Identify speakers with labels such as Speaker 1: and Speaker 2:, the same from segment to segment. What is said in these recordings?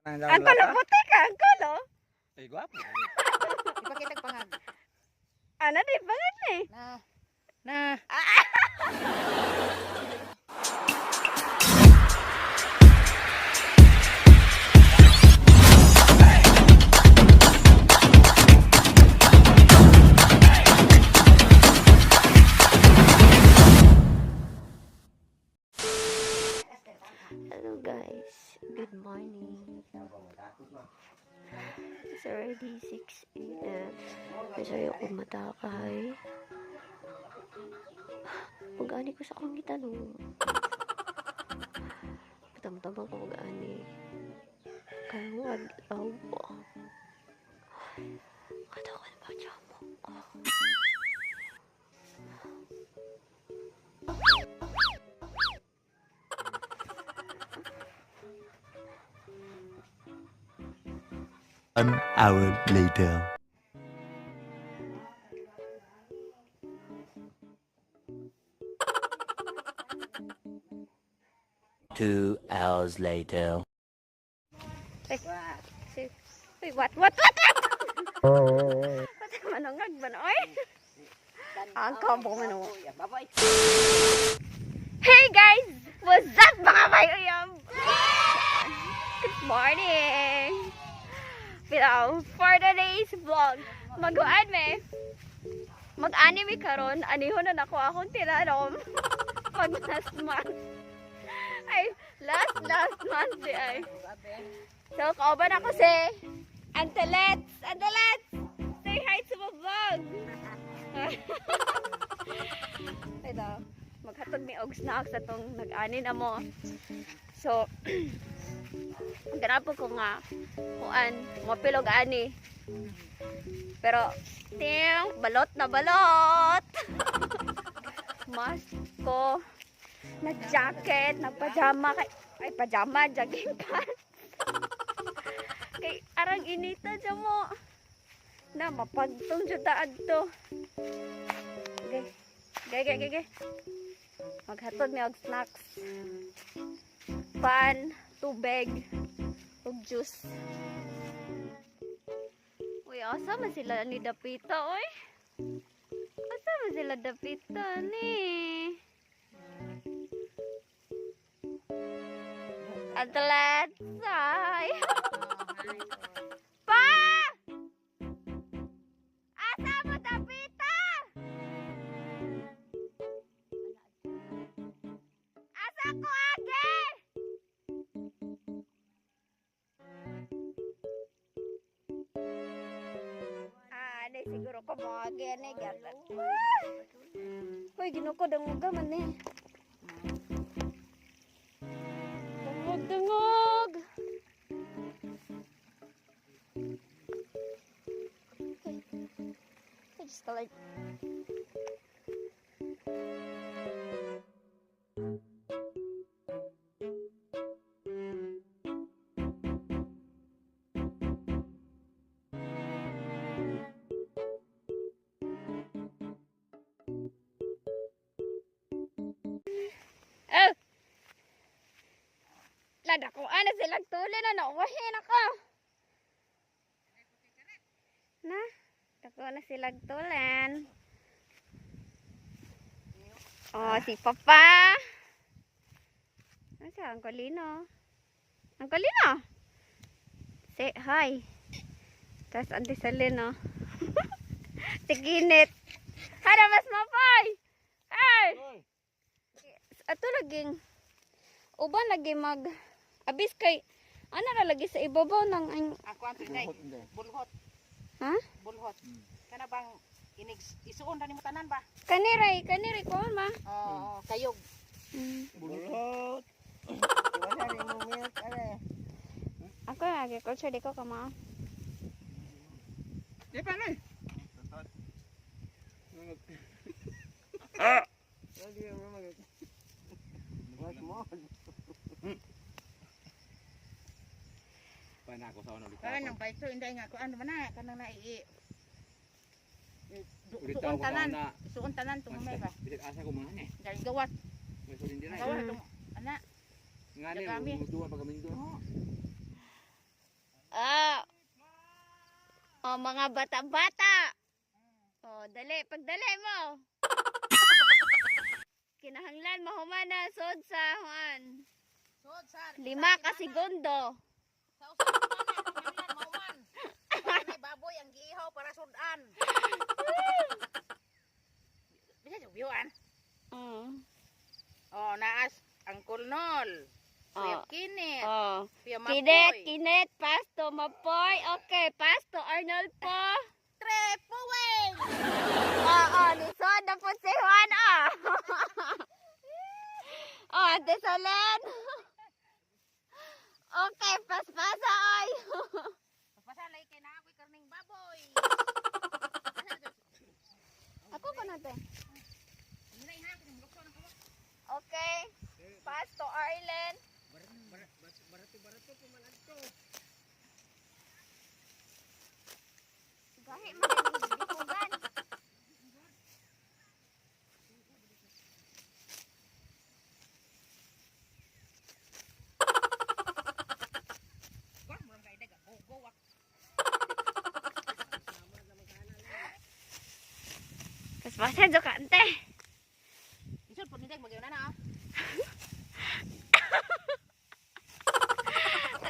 Speaker 1: Ang kulo puti ka, ang kulo.
Speaker 2: Ay, gwapo.
Speaker 3: Ipakita ko pangag.
Speaker 1: Ano di ba ni?
Speaker 3: Na. Na.
Speaker 1: Hello guys, good morning. It's already 6 a.m. Masaya ko matakay. Pag-ani ko sa akong gitanong. Patamtamang ko mag-ani. Karong adlaw po. Katawa na ba mo ko?
Speaker 4: One hour later. 2 hours later.
Speaker 1: Ay, uy, what, what, what, what? Pati manungag ba na, oy? Ang kampo man mo. Hey guys! What's up mga may uyab? Good morning! Pero for today's vlog, mag-uan me. Mag-anime karon, anihon na nako akong tirarom. Pag last month. Ay, last last month di ay. So, kauban ako si Antelets! Antelets! Say hi to my vlog! Ito, maghatod mi og snacks atong nag-ani na mo. So, ganapo ko nga kuan, mapilog ani. Pero, ting, balot na balot! Mask ko, nag-jacket, nagpajama, kay, ay pajama, jogging pants. Kay arang inita dyan mo. Na mapagtong jud ta adto. Okay. Gay gay gay gay. Maghatod mi og snacks. Pan, tubig, ug juice. Uy, asa man sila ni Dapita, oy? Asa man sila Dapita ni? Atlet, ay. Pa! Asa mo tapita? Asa ko age? Ah, di siguro ko mo age ni gata. Hoy, ginoo dangog man eh. Dangog, dangog. I just like. Oh! Lada ko, ano silang tuli na nauwahin ako. Na, dako na silang tulan. Oh, si Papa. Ano siya? Ang Colino. Ang Colino. Say hi. Tapos Auntie Celine, oh. Si Kinit. Hara, mas mapay! Hey! Ato laging uban lagi mag abis kay ano na lagi sa ibabaw ng ang
Speaker 3: Ako ang tinay. Bulhot.
Speaker 1: Ha?
Speaker 3: Bulhot. Kana bang inig isuon ra nimo tanan ba?
Speaker 1: Kaniray, kaniray ko ma.
Speaker 3: Oo, kayog.
Speaker 2: Bulot.
Speaker 3: Wala rin mo milk are.
Speaker 1: Ako yung agriculture di ko kama.
Speaker 2: Di pa na. Panako sa ano ulit
Speaker 3: Kanang baito inday nga ko ano man na kanang nai.
Speaker 2: Ulit
Speaker 3: Suon
Speaker 2: ako sa
Speaker 3: tanan.
Speaker 2: una.
Speaker 3: Suon tanan tong may ba.
Speaker 2: Bisag asa ko mga ni.
Speaker 3: Dahil gawas.
Speaker 2: May sulin din ay.
Speaker 3: Gawas tong ana.
Speaker 2: Nga ni,
Speaker 3: Dagami.
Speaker 2: duwa pa kami doon.
Speaker 1: Oh, mga bata-bata. Oh, dali, pagdali mo. Kinahanglan mahuman na sod sa huan.
Speaker 3: Sod sa
Speaker 1: 5 ka segundo.
Speaker 3: Sa usa ka semana, kinahanglan mahuman. Para may baboy ang giihaw para sudan. Bisa sa biyuan. Oh, naas Uncle Nol. Kuya
Speaker 1: Oh.
Speaker 3: Kinit.
Speaker 1: Oh.
Speaker 3: Kuya Mapoy.
Speaker 1: Kinet, Kinet, Pasto, Mapoy. Okay, Pasto, Arnold po.
Speaker 3: Trepuwing!
Speaker 1: Oo, lisod na po si Juan, oh. Oh, Ate Solen. Okay, paspasa, oy.
Speaker 3: Pasalay kay na ako'y karning baboy.
Speaker 1: Ako pa natin.
Speaker 3: Hinay ha, kasi mulukso ng kuha.
Speaker 1: Okay, Pasto Arlen.
Speaker 2: Barato pa man adto.
Speaker 1: Gahi man ang bikugan.
Speaker 3: Gor, murang kay daga. Go, go, wak.
Speaker 1: Paspasa jo ka, ante.
Speaker 3: Isod po ni dag magyuna na ah.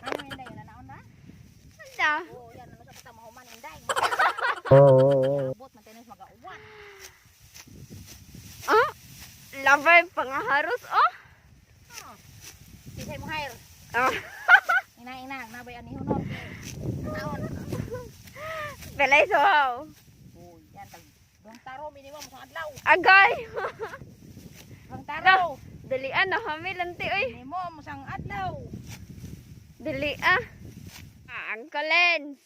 Speaker 3: Ano inday na naon na?
Speaker 1: Anda.
Speaker 3: Oh, yan ano sa pata mahuman inday. Abot man tayo magauwan.
Speaker 1: Ah, labay pangaharos, oh.
Speaker 3: Tisay mo hire.
Speaker 1: Oh.
Speaker 3: Ina ina, nabay ani hunor. Naon.
Speaker 1: Belay sohaw.
Speaker 3: Oh, yan tag dong taro minimum sa adlaw.
Speaker 1: Agay.
Speaker 3: Dong taro.
Speaker 1: Dalian na kami lanti, oy.
Speaker 3: Minimum sa adlaw.
Speaker 1: Dali ah. Ah, Uncle Lens.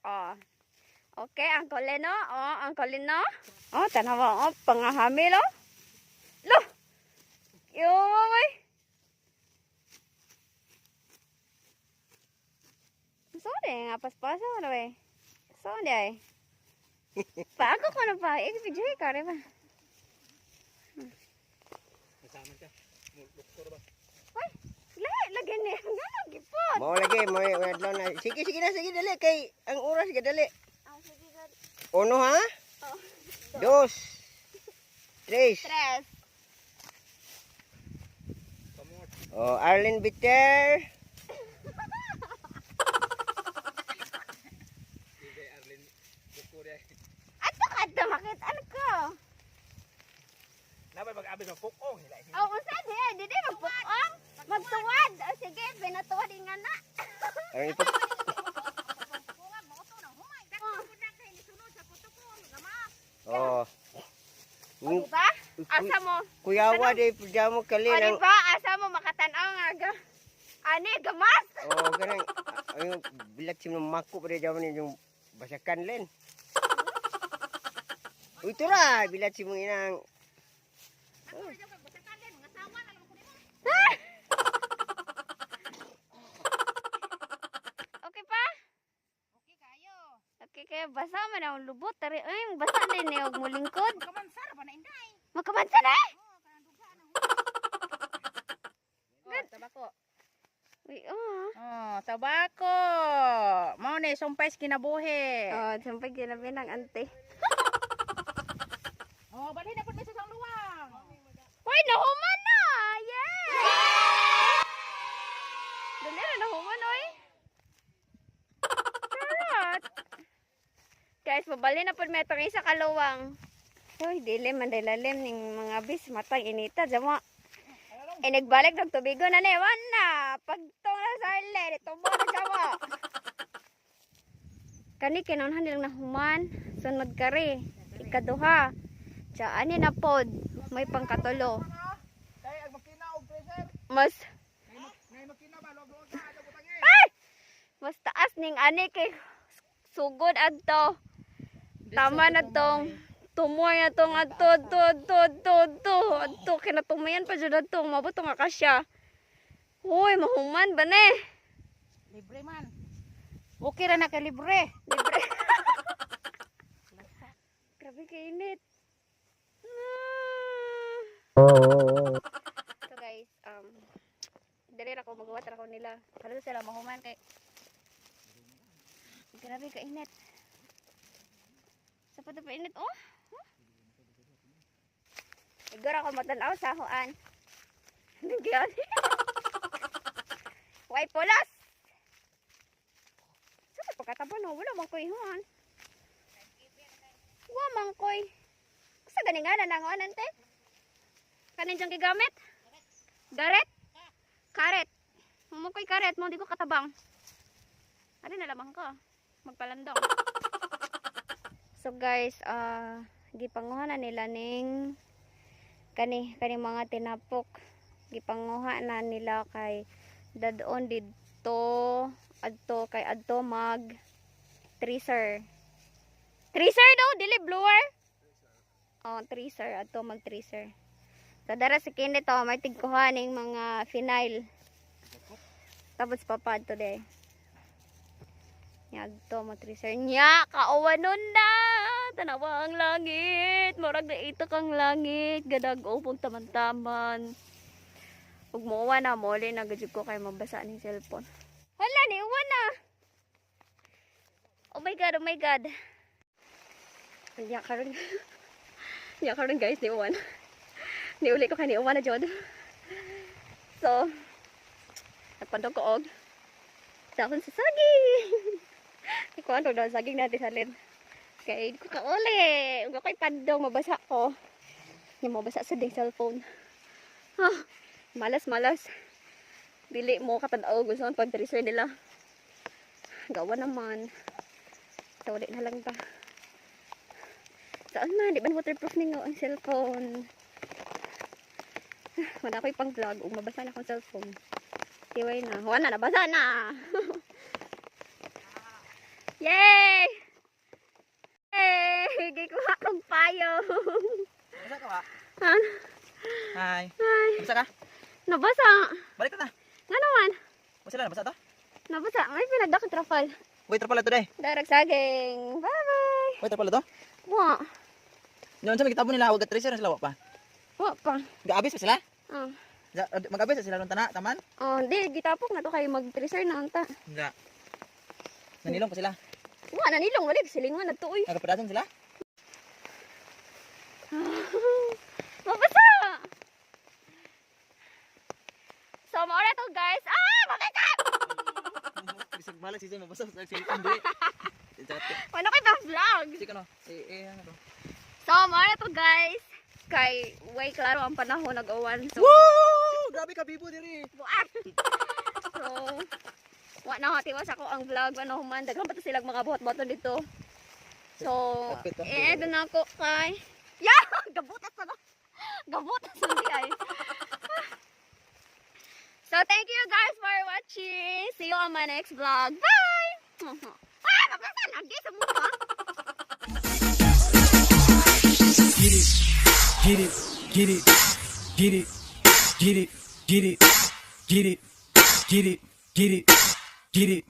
Speaker 1: Oh. Okay, Uncle Len, oh. Oh, Uncle Len, oh. Oh, tanawa, oh, pangahamil, oh. Lo! Yo, mamay. Sorry, nga paspasa mo na ba eh. Sorry ay. Paako ko na pa. Ik, video ka rin ba?
Speaker 2: Kasama ka. Doktor ba?
Speaker 1: Uy, lahi, lagi ni. Nga lagi po.
Speaker 5: Mao lagi, mo adlaw na. Sige, sige na, sige dali kay ang oras ga dali.
Speaker 1: Ah, sige, God.
Speaker 5: Uno ha?
Speaker 1: Oh.
Speaker 5: Dos. Tres.
Speaker 1: Tres.
Speaker 2: Kamot.
Speaker 5: Oh, Arlene Bitter.
Speaker 2: DJ Arlene. Doktor ya.
Speaker 1: Ato ka to, makita ano ko.
Speaker 2: Nabay mag-abi sa pukong hila.
Speaker 1: Oh, unsa di ay di di magpukong, magtuwad. Oh, sige, pinatuwad inga na.
Speaker 5: Ang ipag
Speaker 3: Kungag mo to nang humay. Dagko na kay nisunod sa putukon, gama.
Speaker 5: Oh.
Speaker 1: O, di ba? Asa mo?
Speaker 5: Kuyawa di pud mo kali
Speaker 1: O, di
Speaker 5: nang
Speaker 1: ba? Asa mo makatan-aw nga ga? Ani gamas.
Speaker 5: Oh, kanang ang bilat si mako pa di ni yung basakan len. Uy, tura, bilat si mong inang.
Speaker 3: Ako ra jud kag basakan din, mga sawa na lang ko nimo.
Speaker 1: Okay pa?
Speaker 3: Okay kayo.
Speaker 1: Okay, kaya basa man ang lubot tari. Ay, basa din ni og mulingkod.
Speaker 3: Kamansar ba na inday?
Speaker 1: Makamansa na eh.
Speaker 3: Oh, kanang dugha nang humay. Oh, tabako.
Speaker 1: Uy, oh.
Speaker 3: Oh, tabako. Mao ni sumpay sa kinabuhi.
Speaker 1: Oh, sampay ginabi ng ante.
Speaker 3: Oh, balhin na pud mi sa isang luwang.
Speaker 1: Uy, nahuman na! Yeah! Dali na nahuman, oy. Charot! Guys, mabali na po may itong isa kaluwang. Uy, dili man dahil lalim ning mga bis matang inita. Diyan mo. Eh, nagbalik ng tubigo na ni. Wana! Pagtong na sa arle, tubo na siya mo. Kani, kinunhan nilang nahuman. Sunod kari. Ikaduha. Siya, ani na pod. May pangkatulo.
Speaker 2: Kay ag makina og pressure.
Speaker 1: Mas,
Speaker 2: Nay makina ba log log ka ato butangi.
Speaker 1: ay! Mas taas ning ani kay sugod adto. Tama na tong tumoy na tong adto adto adto adto adto adto kinatumayan pa jud adto mabot nga kasya. Uy, mahuman ba ne?
Speaker 3: Libre man. Okay ra na kay libre.
Speaker 1: Libre. Grabe kay init. Ah. So guys, dali ra ko magawa ra ko nila.
Speaker 3: Pero sila mahuman kay
Speaker 1: Grabe ka init. Dapat pa init, oh. Huh? Igor ako matanaw sa huan. Nagyan. Way pulos. Sa pagkatabo no, wala man koy huan. Wa man koy. Sa gani nga na nang ante? Kanin diyang gigamit? Garet? Karet. Mo koy karet mo di ko katabang. Ano na lamang ko? Magpalandong. So guys, gipanguha na nila ning kani kani mga tinapok. Gipanguha na nila kay dadon didto adto kay adto mag tracer. Tracer daw dili blower. Oh, tracer adto mag tracer. So dara si Kenneth oh, may tigkuha ning mga phenyl. Tapos papa adto de. Nya adto mo tracer nya kauwanon na. Tanawa ang langit. Murag na ito kang langit. Gadag upong taman-taman. Ug muuwan na moli na gud ko kay mabasa ning cellphone. Hala ni uwan na. Oh my God, oh my God. Nya karon. Nya karon, guys, ni uwan. Ni uli ko kay ni uwan na jud. So, nagpandong ko og dahon sa saging. Ikuan ko daw saging natin salin. Kay di ko kauli. Ug ako'y pandong mabasa ko. Nya mabasa sa ding cellphone. Ah, malas malas. Dili mo katanaw gusto pag tracer nila. Gawa naman. So, uli na lang ba. Saan man? Di ba waterproof ninyo ang cellphone? Wala ko'y pang vlog. Ug mabasa na akong cellphone. Tiway na. Wala na, nabasa na. Yay! Yay! Gikuha kong payo.
Speaker 2: Basa ka ba?
Speaker 1: Ha?
Speaker 2: Hi.
Speaker 1: Ay,
Speaker 2: Basa ka?
Speaker 1: Nabasa.
Speaker 2: Balik ka na.
Speaker 1: Nga naman.
Speaker 2: Basa na, basa to?
Speaker 1: Nabasa. May pinagdak trafal.
Speaker 2: Wait, trapal to day.
Speaker 1: Darag saging. Bye-bye.
Speaker 2: Wait, trapal to.
Speaker 1: Wa.
Speaker 2: Noon sa magitabo nila, wag tracer na sila wa pa.
Speaker 1: Wa pa.
Speaker 2: Gaabis pa sila?
Speaker 1: Ah.
Speaker 2: Mag-abis pa sila nung tana, taman?
Speaker 1: Oh, di gitapok na to kay mag-tracer na anta.
Speaker 2: Nga. Nanilong pa sila.
Speaker 1: Wa na nilong wala silingan na to uy.
Speaker 2: Nagapadasan sila?
Speaker 1: Mabasa. So, maura to, guys. Ah, bakit ka?
Speaker 2: Bisag malas siya mabasa sa cellphone dili.
Speaker 1: Wala ko'y pang vlog.
Speaker 2: Kasi kano, eh eh ano to.
Speaker 1: So, maura to, guys. Kay way klaro ang panahon nag-uwan. So,
Speaker 2: Woo! Grabe ka bibo diri.
Speaker 1: buak. So, wa na tiwas ako ang vlog ano human daghan pa to silang mga buhat-buhaton dito. So,
Speaker 2: Kapit, kapit.
Speaker 1: eh doon ako kay Ya, gabutas na. Gabutas na di ay. So, thank you guys for watching. See you on my next vlog. Bye. Ah, mabasa lagi sa mukha.
Speaker 6: Get it, get it, get it, get it, get it, get it, get it, get it, get it, get it.